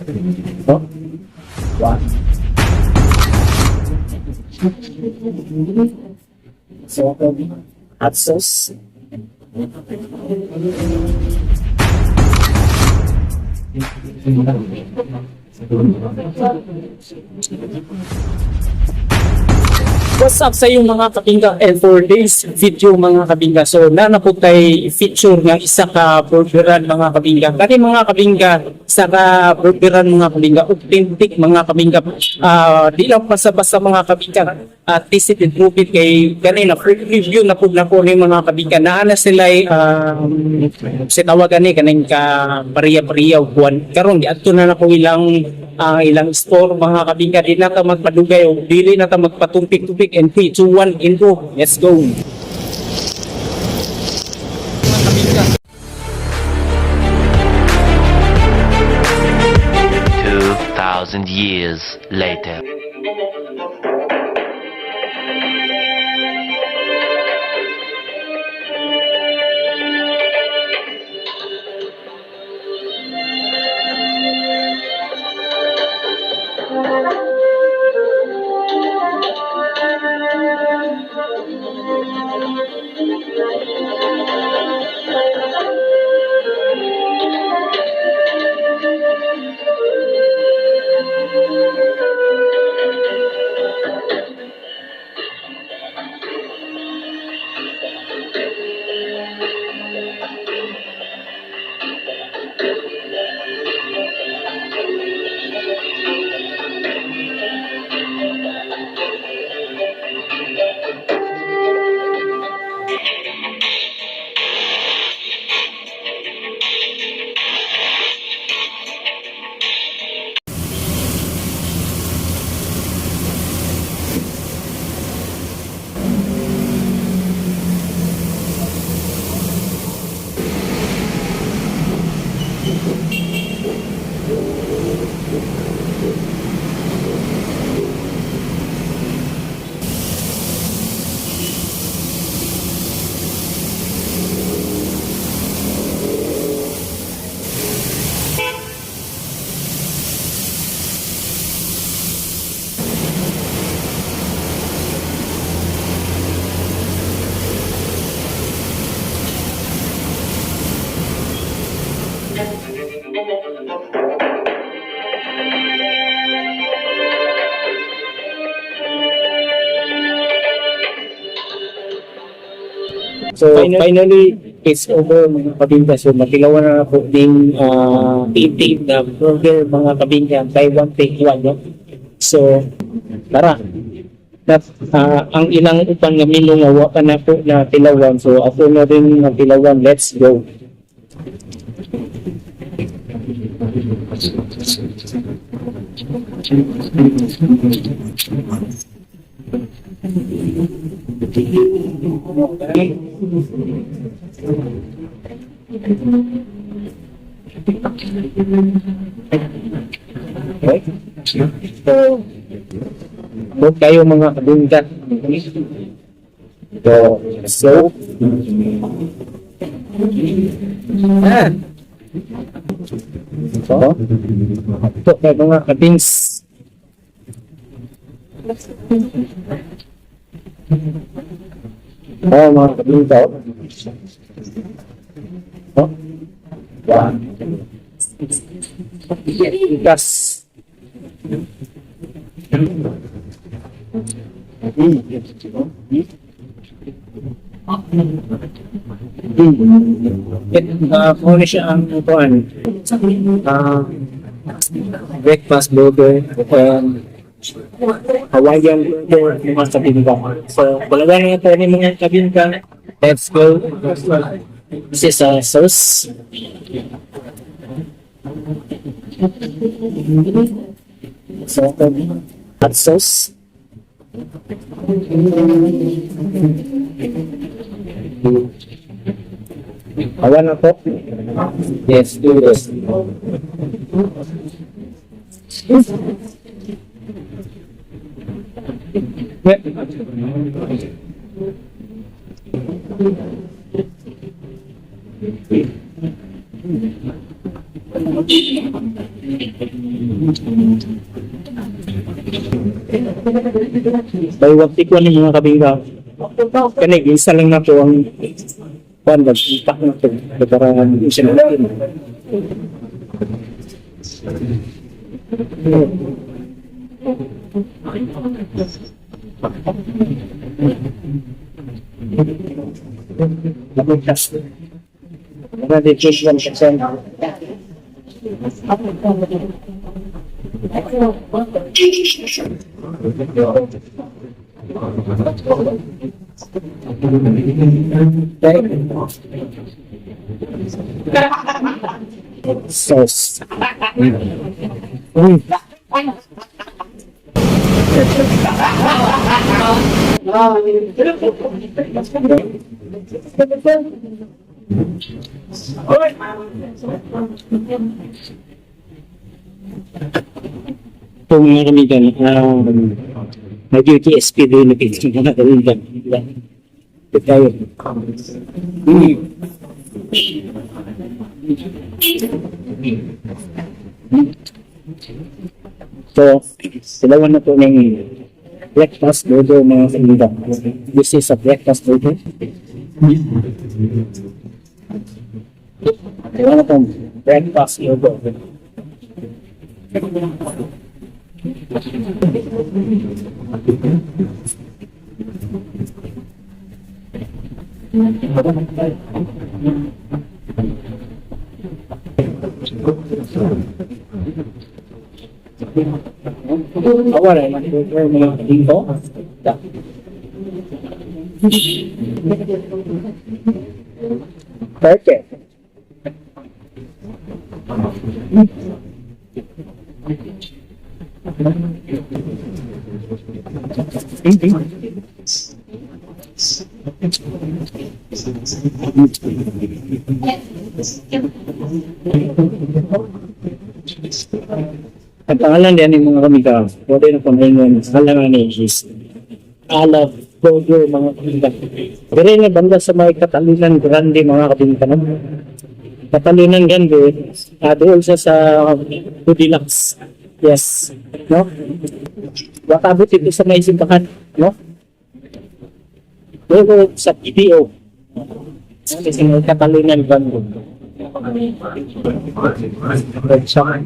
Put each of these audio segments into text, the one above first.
Oh. Wow. So, hot sauce. What's up sa iyong mga kapingga, and for this video, mga kapingga, so na po tay feature nga isa ka burgeran, mga kapingga. Kani, mga kapingga, isa ka burgeran, mga kapingga, authentic, mga kapingga. Di lang basta-basta, mga kapingga, at taste it and prove it kay kani na free review na pud nako ni, mga kapingga. Naa na sila si tawagan ni kaning ka pariya-pariya og kuan. Karon giadto na nako ilang store, mga kabingka. Di na ta magpadugay o dili na ta magpatumpik-tumpik and 3, 2, 1, intro. Let's go, mga kabingka. 2,000 years later. So finally, it's over, mga kabingka. So matilawan na ako ding tiib-tiib na burger, mga kabingka, buy one take one, no? So tara. Ang ilang upan nga menu nga wa pa na po na tilawan. So ako na rin nga tilawan. Let's go. Okay. Okay. So, huwag kayo, mga kabingka. So, ah. So, ito kay mga kabings. Oh, mga kabingka. Oh. One. Gas. Mao siya ang kuan. Breakfast burger, Hawaiian burger, mga kabingka. So, balagan na ito ni mga kabingka. Let's go. This is a sauce. So, hot sauce. Awan na po. Yes, do this. Yeah. Buy one take one ni mga kabingga. Kani isa lang na to ang kuan ba ipak na to para isa na natin. Lamig. 121%. Okay. Sauce. Ito mga kamigan, nag-UTSP din na mga kamigan. Ito tayo. So, dalawa na po ng breakfast burger, mga kamigan. This is a breakfast burger. Dalawa na pong breakfast burger. Awal ay burger, mga kamigo. Perfect. Ang pangalan niya ni mga kamiga, pwede na kung ngayon, pangalan ni is Alab Burger, mga kamiga. Pero na banda sa may Catalunan Grande, mga kamiga, no? Catalunan Grande, doon siya sa Goodilux. Yes. No? Baka abot ito sa may simbahan, no? Pero sa PPO. Kasi may Catalunan Grande. Red Sox.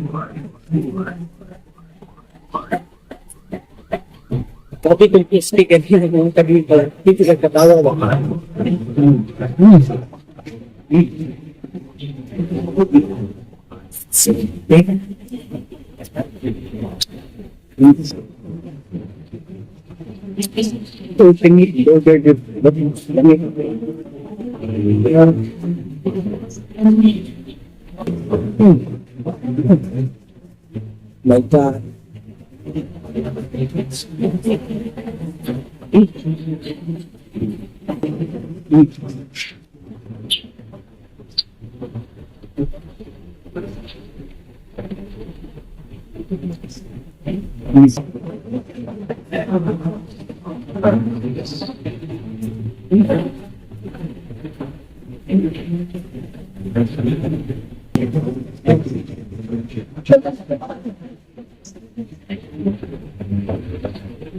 Kopi kung PSP ganyan yung tabi pa. Dito sa katawa ba? Ito, tingi, burger, lamig. My God.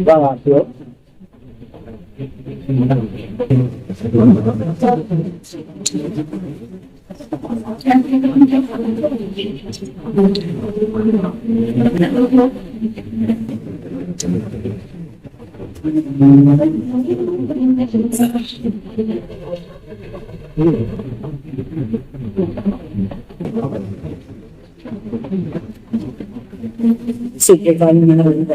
Wow, bro. Sige, kanin na lang.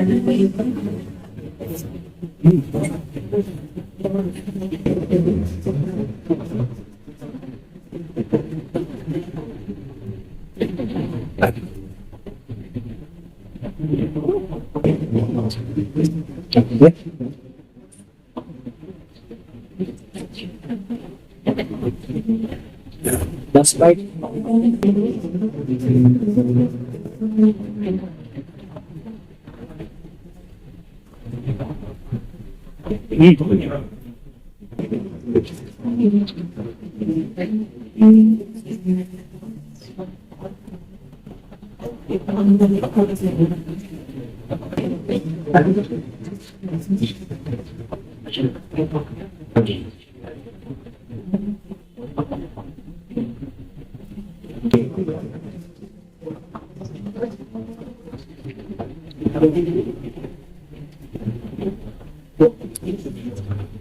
Yeah. Last bite.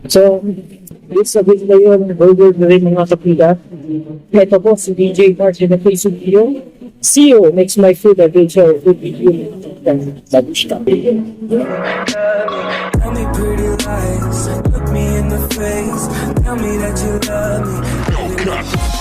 So, this sa na yun, burger na rin, mga kapila. Ito po si DJ Martin na Facebook video. See you next my food adventure food video. Babushka. Tell me pretty lies, look me in the face. Tell me that you love me.